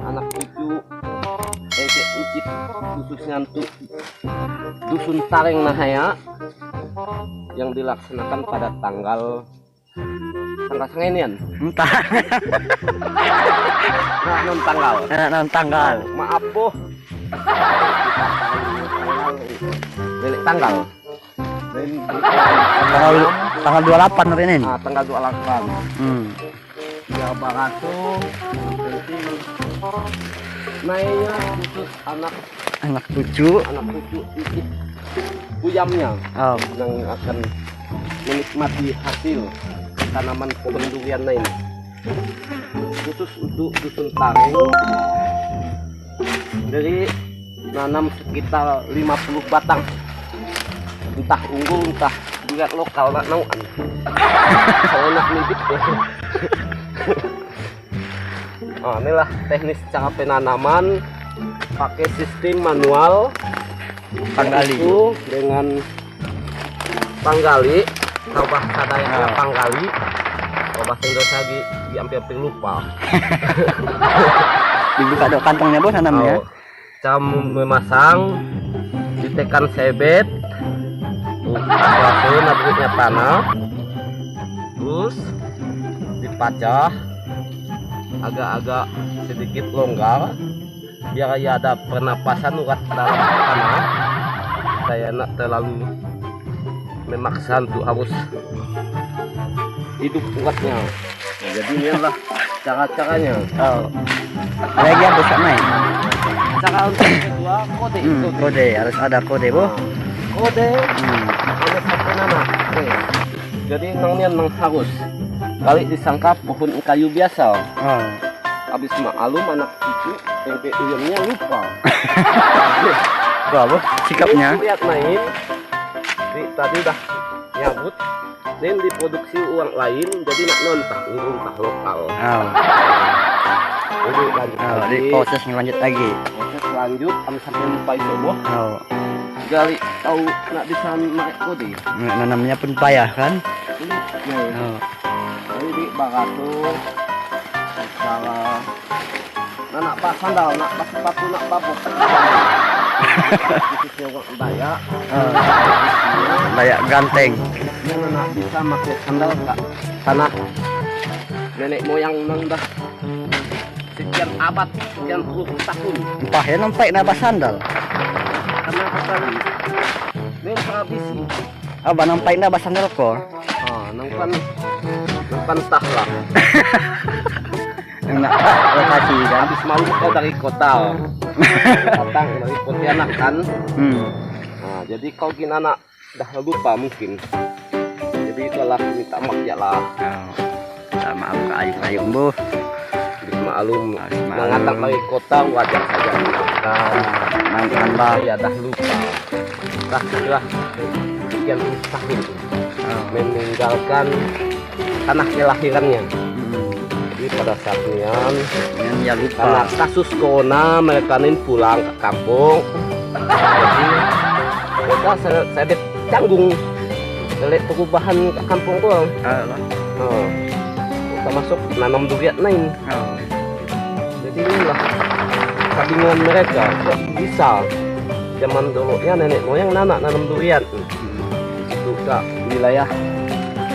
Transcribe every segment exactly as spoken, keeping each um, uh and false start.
Anak cucu, engke ucit, khususnya untuk Dusun Tareng Nahaya yang dilaksanakan pada tanggal, tanggal sanga inian. Entah. Nah, non tanggal. Nah, non tanggal. Maaf, Boh. Balik tanggal. Tanggal, tanggal dua lapan hari ini. Ah, tanggal dua lapan. Hmm. Ya, barato. Nainya khusus anak, anak cucu, anak cucu ikit kuyamnya. Oh. Yang akan menikmati hasil tanaman pohon durian lain. Khusus untuk Dusun Tareng. Jadi, nanam sekitar lima puluh batang. Entah unggul, entah durian lokal, nak nauan. Kalau nak bibit, ya. Ah, inilah teknis cara penanaman pakai sistem manual. Panggali. Yaitu dengan panggali, kalau bahasa Dayaknya panggali, kalau bahasa Indonesia lagi, lagi hampir-hampir lupa. Dibuka dulu kantongnya, Boh, nanamnya. Oh. Cara memasang, ditekan sebet, tuh, langsung nabuknya tanah, terus dipacah, agak-agak sedikit longgar, biar ya ada pernapasan urat dalam tanah. Saya nak terlalu memaksa untuk harus hidup uratnya. Nah, jadi inilah cara-caranya. Oh. Lagi apa, Sak Mai? Cara untuk kedua, kode. Hmm, kode. Kode, harus ada kode, Boh. Nah, kode. Hmm. Ada satu nama. Oke. Jadi, nang nian nang harus. Kali disangka pohon kayu biasa. Ah. Habis maklum anak cucu, tempe uyamnya lupa. Tuh, Boh, sikapnya. Ini lihat main. Di, tadi dah nyabut. Ini diproduksi orang lain, jadi nak non tah, ini tah lokal. Ah. Jadi lanjut lagi. Proses lanjut lagi. Proses lanjut, am sampai lupa itu, Boh. Oh. Gali tahu nak bisa naik kode. Nah, nanamnya pun payah, kan? Iya. Oh. Jadi di barato, salah. Nah, nak basandal, nak basepatu, nak babot. Khususnya orang Dayak. Ah. Dayak ganteng. Dia nak bisa pakai sandal ka tanah nenek moyang nang dah. Sekian abad, sekian puluh tahun. Entah ya, nampak nak basandal. Karena basandal. Ini habis. Ah, ba nampak nak basandal ko. Ah, nang pan, nang pan tah lah. Nang lokasi, kan? Habis maklum kau dari kota. Datang dari Pontianak, kan? Hmm. Nah, jadi kau gimana? Dah lupa mungkin. Jadi itulah minta maaf ya lah. Oh, minta maaf ke ayung-ayung, Boh. Habis maklum, habis maklum. Nang datang dari kota wajar saja maafkan. Maafkan, Bah. Ya dah lupa. Dah sudah sekian puluh tahun. Oh. Meninggalkan tanah kelahirannya. Hmm. Jadi pada saat nian, nian ya lupa. Karena kasus corona, mereka nin pulang ke kampung. Jadi mereka saya, saya canggung. Melihat perubahan ke kampung ko. Ah, lah. Oh. Termasuk nanam durian lain. Oh. Jadi inilah kebingungan mereka, kok bisa zaman dulu ya nenek moyang nanak nanam durian. Itu ke wilayah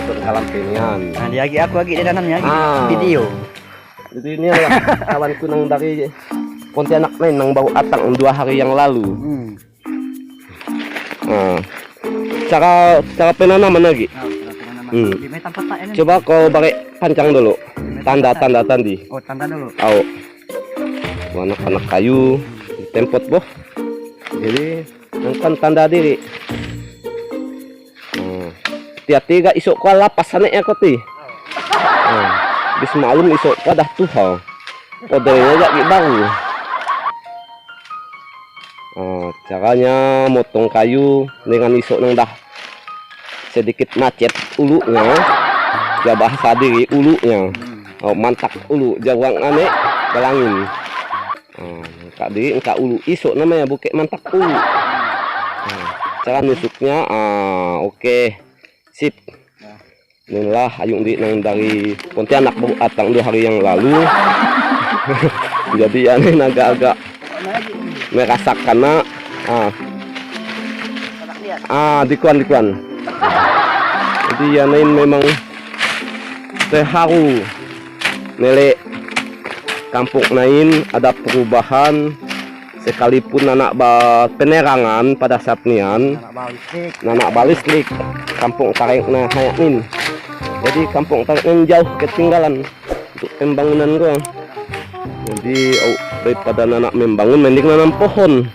Pengkalan penian. Nah, dia agi aku agi dia tanamnya agi. Ah. Video. Jadi inilah kawanku nang dari Pontianak lain nang baru datang dua hari yang lalu. Hmm. Nah, cara, cara penanaman lagi. Oh, cara penanaman. Hmm. Di mana tempat, Pak, ini? Coba kau beri pancang dulu. Di mana tempat? Tanda, tanda, tandi. Oh, tanda dulu. Au. Anak-anak kayu, ditempot, Boh. Jadi, nang kan tanda diri. Hmm. Tiap tiga isok ko lapas sana ya ko ti. Hmm. Bis maklum isok ko dah tuha. Ordernya jak baru. Oh, caranya motong kayu dengan isok nang dah sedikit macet ulunya. Ya bahasa diri ulunya. Oh, mantak ulu, jawang ane, balangin. Ah, engka diri, engka ulu. Isok namanya bukek mantak ulu. Ah, cara nusuknya, ah, oke. Sip. Inilah ayung di nang dari Pontianak baru datang dua hari yang lalu. Jadi, iye ne agak-agak merasakan, nak. Ah. Ah, dikuan, dikuan. Jadi, iye ne memang terharu. Neli kampung nain ada perubahan, sekalipun nanak ba penerangan pada saat nian, nanak ba listrik, kampung Tareng ne hayak nin. Jadi kampung Tareng nin jauh ketinggalan untuk pembangunan gua. Jadi, au, daripada nanak membangun, mending nanam pohon.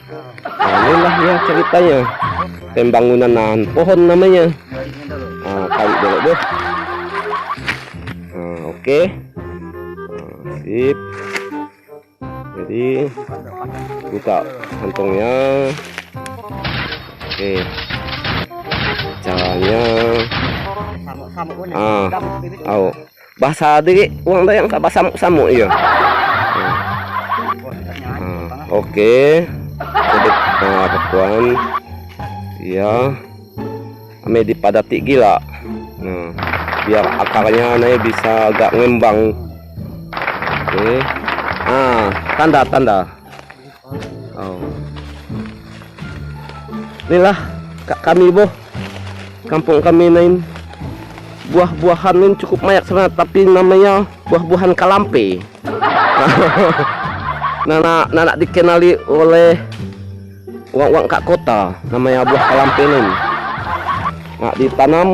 Nah, inilah ya ceritanya. Pembangunan nahan pohon namanya. Ah, kali dulu, Bu. Ah, oke. Ah, sip. Jadi, buka kantongnya. Oke. Caranya. Ah, au. Bahasa diri orang Dayak ka basamuk-samuk, iya. Ah, oke. Jadi, ah, bekuan. Iya. Ame dipadati gila. Nah, biar akarnya ne bisa agak ngembang. Oke. Ah, tanda, tanda. Oh. Inilah ka-, kami, boh. Kampung kami nain. Buah-buahan ini cukup banyak sebenarnya, tapi namanya buah-buahan kalampe. Nanak, nanak dikenali oleh wang-wang ka kota, namanya buah kalampe ini. Nak ditanam,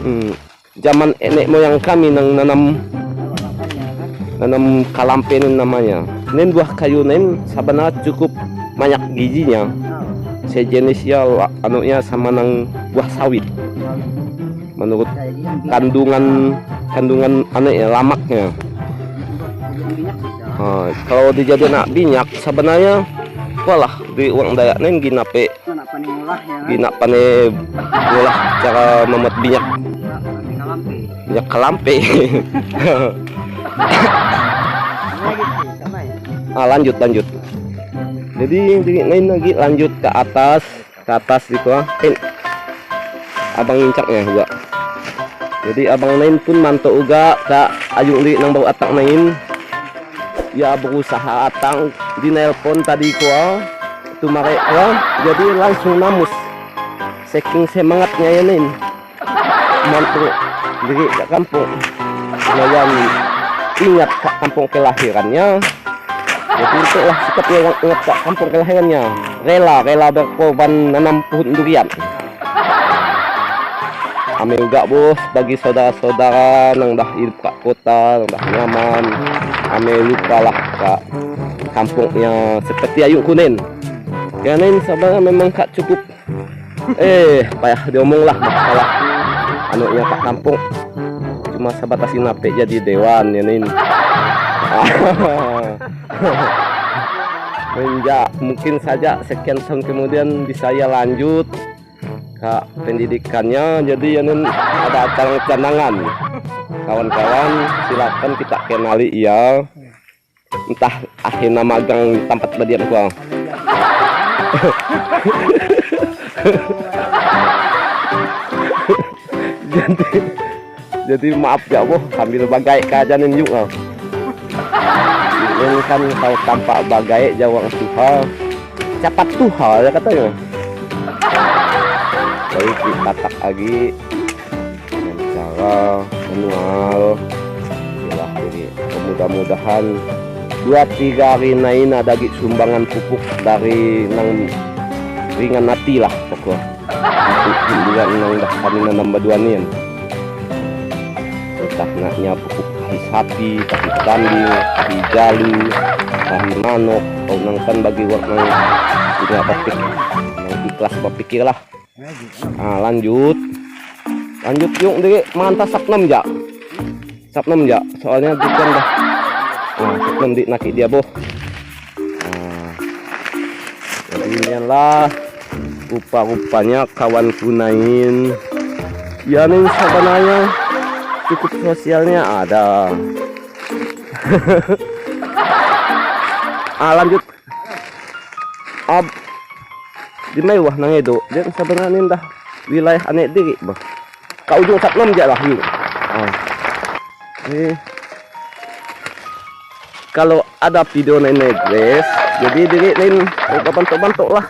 hmm, zaman nenek moyang kami nang nanam, nanam kalampe nin namanya. Nin buah kayu nin sabanarnya cukup banyak gizinya. Sejenisnya la-, anunya sama nang buah sawit. Menurut kandungan, kandungan anu ya, lamaknya. Ah, kalau dijadikan minyak, sabanarnya, walah, di orang Dayak nin ginape Gina pane ngolah cara mamat minyak. Minyak kalampe. Ah, lanjut, lanjut. Jadi, jadi nain lagi lanjut ke atas, ke atas gitu, ah. Abang ngincaknya juga. Jadi abang nain pun manto uga ka ayung di nang bau atak nain. Iya berusaha atang, dinelpon tadi kua, tumare kua, jadi langsung namus. Saking semangatnya iye nain. Manto diri ka kampung. Lumayan ingat ka kampung kelahirannya. Jadi itulah sikapnya orang ingat ka kampung kelahirannya. Rela, rela berkorban nanam pohon durian. Ame uga, boh, bagi saudara-saudara nang dah idup ka kota, nang dah nyaman, ame lupalah ka kampungnya seperti ayung ku nin. Iye nin sabanarnya memang ka cukup, eh, payah diomonglah masalah anunya ka kampung. Cuma sebatas ini ape jadi dewan iye nin. Menja-, mungkin saja sekian tahun kemudian bisa iye lanjut ka pendidikannya, jadi iye nin ada canang-canangan. Kawan-kawan, silakan kita kenali iye. Entah akhirnya magang di tempat badian kua. Jadi, jadi maaf ya, boh, sambil bagae ka janin yuk, ah. Ini kan kalau tampak bagae jawang tuha, cepat tuha ya katanya. Baik, ditatak lagi dengan cara manual. Itulah ini. Mudah-mudahan dua tiga hari nain ada lagi sumbangan pupuk dari nang ringan hati lah pokok. Untuk hiburan nang dah kami nanam baduan nian. Entah naknya pupuk tahi sapi, tahi kambing, tahi jalu, tahi manok, kau nang kan bagi wak nang punya bapik, nang ikhlas bapikir lah. Ah, lanjut. Lanjut, yuk, dek, manta sapnam ja. Sapnam ja, soalnya bukan dah. Ah, sapnam di naki dia, boh. Ah. Jadi, inilah rupa-rupanya kawan kunain. Ya, ini sebenarnya cukup sosialnya ada. Ah, lanjut. Ab, di mai wah nang Edo. Jadi sebenarnya ini dah wilayah ane diri, bah. Ka ujung sapnam ja lah, yuk. Ah. Eh. kalau ada video nene, guys, jadi diri nen, oh, bantu-bantu lah.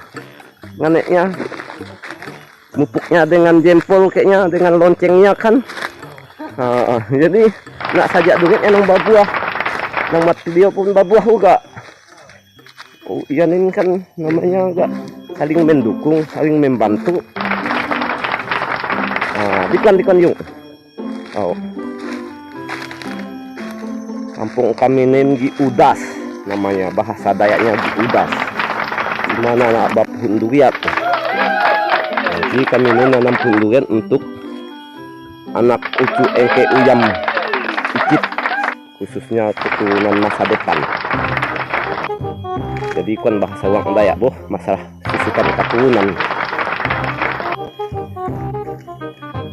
Nganeknya, mupuknya dengan jempol kayaknya, dengan loncengnya kan. Ah, jadi nak sajak duri nang babuah, nang mat video pun babuah juga. Oh, iya, ini kan namanya juga saling mendukung, saling membantu. Ah, dikon, dikon, Yung. Oh. Kampung kami nen Gi Udas namanya, bahasa Dayaknya Gi Udas. Di mana nak bapuhun durian. Jadi kami nen nanam puhun durian untuk anak ucu engke uyam icit, khususnya keturunan masa depan. Jadi kan bahasa orang Dayak, boh, masalah susukan keturunan.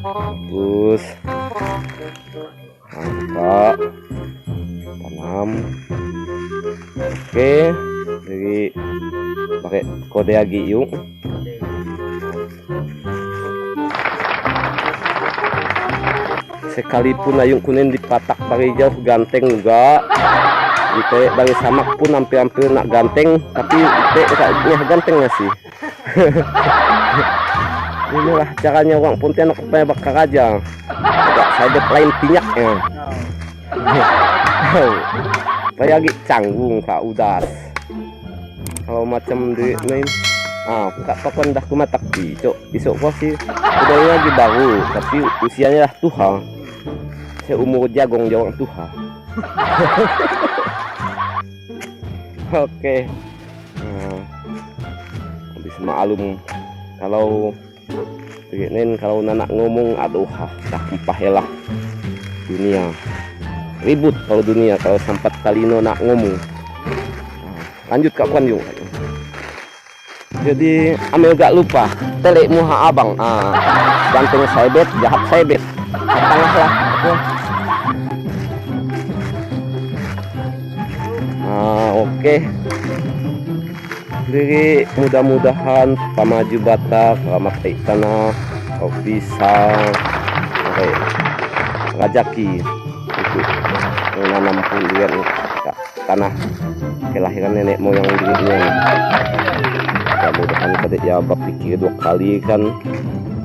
Bagus. Angkat. Tanam. Oke. Jadi pakai kode agi, Yung. Sekalipun ayung kunen dipatak dari jauh ganteng juga. Ite dari samak pun hampir-hampir nak ganteng, tapi ite nggak nyah ganteng nggak sih? Inilah caranya orang Pontianak supaya bakaraja. Agak saibet lain pinyaknya. Supaya agi canggung ka Udas. Kalau macam di main, ah, kak pakon dah kumatak di, cok. Isok ko si udah lagi baru, tapi usianya dah tuha. Seumur jagong jawang tuha. Oke. Nah, habis maklum kalau begini, kalau nanak ngomong, aduh, ah, dah empah elah. Dunia ribut kalau dunia, kalau sampat talino nak ngomong. Nah, lanjut, Kak Kuan, yuk. Jadi, ame gak lupa, tele muha abang. Ah, ganteng saibet, jahat saibet. Tengah lah. Ah, oke. Jadi, mudah-mudahan pamaju bata, selamat ai tanah, kau bisa, oke, rajaki untuk menanam puhun durian, Kak. Tanah kelahiran nenek moyang dirinya. Mudah-mudahan kada ya bapikir dua kali kan.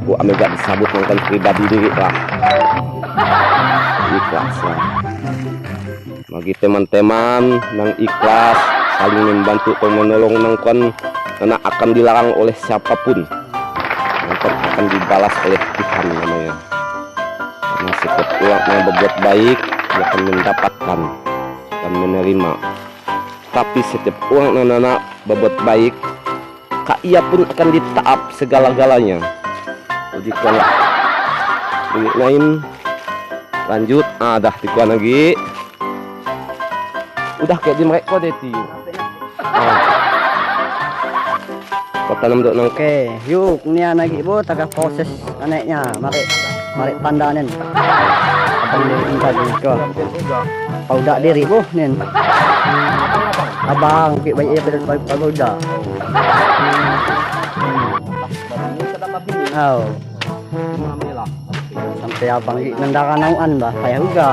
Ku ame gak disabut nangkan pribadi diri lah. Ikhlas lah. Bagi teman-teman nang ikhlas, saling membantu atau menolong nangkan, nana akan dilarang oleh siapapun. Nangkan akan dibalas oleh Tuhan namanya. Karena setiap orang yang berbuat baik, dia akan mendapatkan dan menerima. Tapi setiap orang yang nana berbuat baik, ka ia pun akan ditaap segala-galanya. Jadi kalau ini lain, lanjut, ah, dah tikuan lagi. Udah kayak di mereka deh ti. Ah. Kau tanam dok nang. Oke, yuk, nian lagi, boh, tagah proses aneknya, mari, mari pandanen. Abang diri minta juga. Paudak diri, boh, nen. Abang, kayak baik ya, pada, pada, pada udah. Aw. Sampai abang di nandara nauan, bah, payah juga.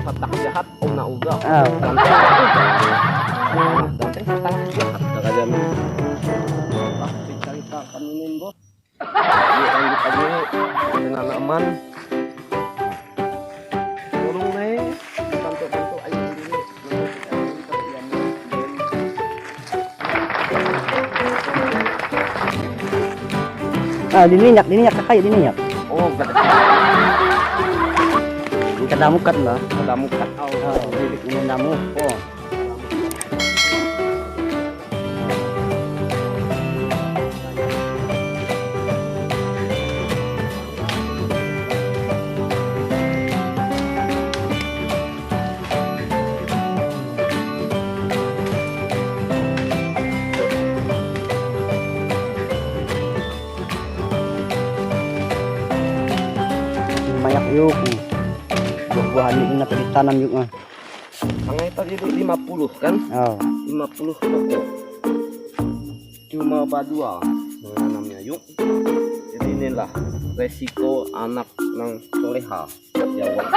Patah jahat. Om na uga. Ah. Ganteng. Ganteng setengah jahat. Dah kaja mi. Pasti cerita kami ni, boh. Yuk, lanjut lagi. Ini nanaman. Tolong, Nay. Bantu-bantu ayo dulu. Ah, dininyak, dininyak, kakak, dininyak. Oh, kada. Kada mukat, bah. Kada mukat. Oh, oh, ini namu. Oh. Banyak yuk. Buah-buahan ini nak ditanam yuk, ah. Tangai tadi itu lima puluh kan? Oh. Lima puluh pokok. Cuma badua menanamnya yuk. Jadi inilah resiko anak nang soleha. Ya, wak.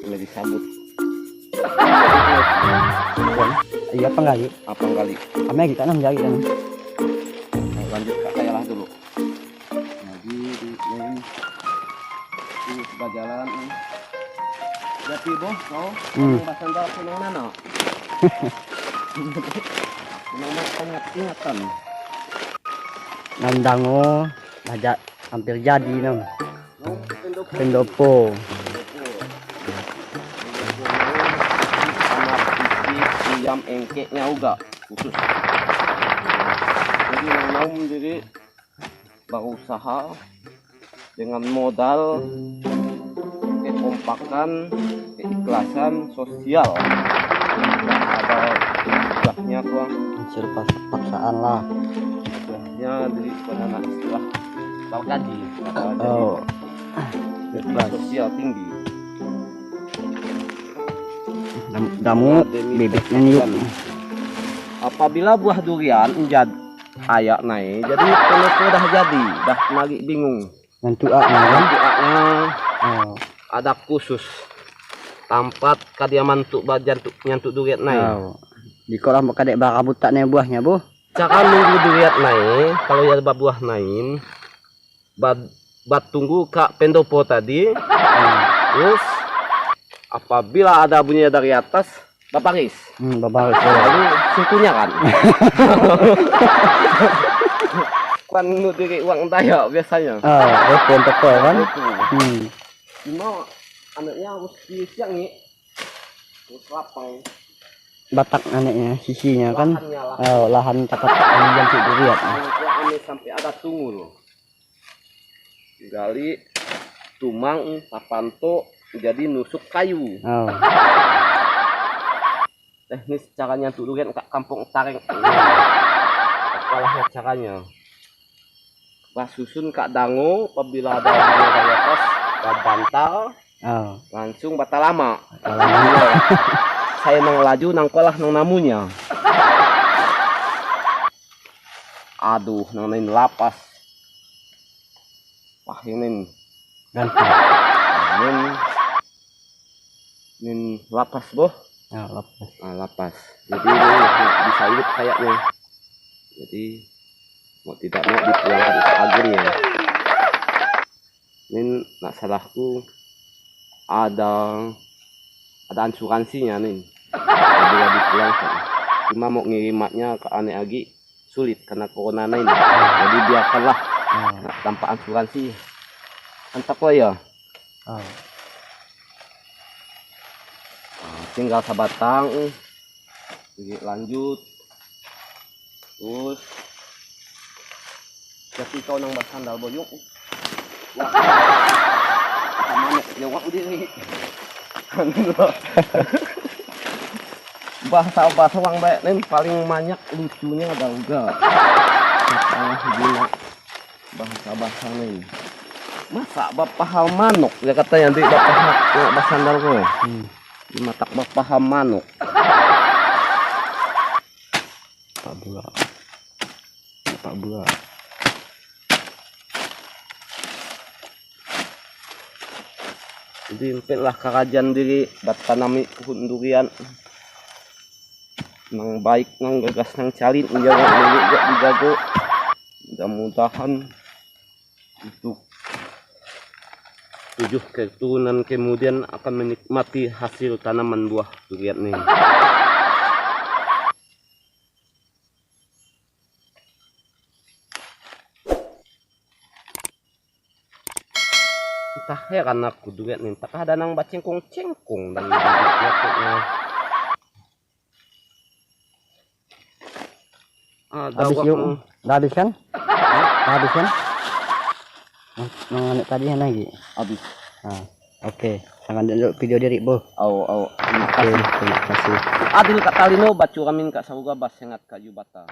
Ini disambut. Iya, panggali. Ah, panggali. Kami lagi tanam jari kan. Nah, lanjut ka saya lah dulu. Jadi, di, ini. Ini sudah jalan, ini. Jadi, Boh, kau Hmm. Pasang dalam senang nana. Senang banget ingatan. Nandang, oh, aja hampir jadi, nam. Pendopo. Sama isi ayam engkeknya juga khusus. Jadi, nang naum diri berusaha dengan modal kekompakan, keikhlasan, sosial. Nggak ada istilahnya apa? Unsur pas-, paksaan lah. Istilahnya di mana istilah? Balkadi. Apa jadi Oh. Ikhlas. Sosial tinggi. Dam-, damu Demi bibit pekerjaan. Nyuk. Apabila buah durian jad-, ayak nai, jadi pendopo dah jadi, dah lagi bingung. Nyantuk aknya, kan? Nyantuk aknya Oh. Ada khusus tampat kadiaman tu ba-, nyantuk, nyantuk durian nai. Oh. Di kolam kadek barabutan nai buahnya, Boh. Cara nunggu durian nai, kalau ya babuah nai, ba-, batunggu ka pendopo tadi. Hmm. Terus, apabila ada bunyi dari atas, babaris. Hmm, babaris, ya. Lalu singkunya kan. Kan nu diri uang daya biasanya. Ah, repon teko kan? Repon. Hmm. Cuma anaknya harus disiangi. Harus lapang. Batak anaknya, sisinya kan? Lahannya lah. Oh, lahan cakat yang si durian. Kalau ame sampai ada tunggul. Gali, tumang, tapanto, jadi nusuk kayu. Oh. Teknis caranya tu durian ka kampung Tareng. Apalahnya caranya. Basusun ka dango, apabila ada bunyi dari atas, babantal, Oh. Langsung batalama. Batalama. Saya nang laju, nang kolah nang namunya. Aduh, nang nain lapas. Wah, ini. Ganti. Ini, ini lapas, Boh. Ah, lapas. Ah, lapas. Jadi, ini bisa hidup kayaknya. Jadi, mau tidak mau dipulangkan ke agennya. Nin, nak salahku ada, ada asuransinya, Nin. Bila dipulangkan. Cuma mau ngirimatnya ke ane agi sulit karena corona, Nin. Jadi biarkanlah. Hmm. Nak tanpa asuransi. Antak ko ya. Ah. Ah, tinggal sabatang. Jadi lanjut. Terus, jadi kau nang basandal boyong. Wah. Bahasa manuk, ya, wah, udah nih. Bahasa, bahasa orang baik nih paling banyak lucunya ada juga. Masalah gila. Bahasa-bahasa nih. Masa bapahal manuk, ya katanya nanti bapahal, nah, basandal ko. Hmm. Di matak bapahal manuk. Pak Bua. Pak Bua. Jadi, empetlah karajan diri, batanami puhun durian. Nang baik, nang gagas, nang calit, menjaga milik, gak dijago. Mudah-mudahan untuk tujuh keturunan kemudian akan menikmati hasil tanaman buah durian ini. Entah, heran aku, durian ini tak ada nang bacengkong-cengkong dan bibitnya. Ah, habis yuk. Dah habis kan? Hah? Dah habis kan? Nang, nang anu tadi yang lagi? Habis. Ah, oke. Tangan dulu video diri, Boh. Au, au. Terima kasih. Oke, terima kasih. Adil ka talino, bacu ramin ka saruga, basengat ka jubata.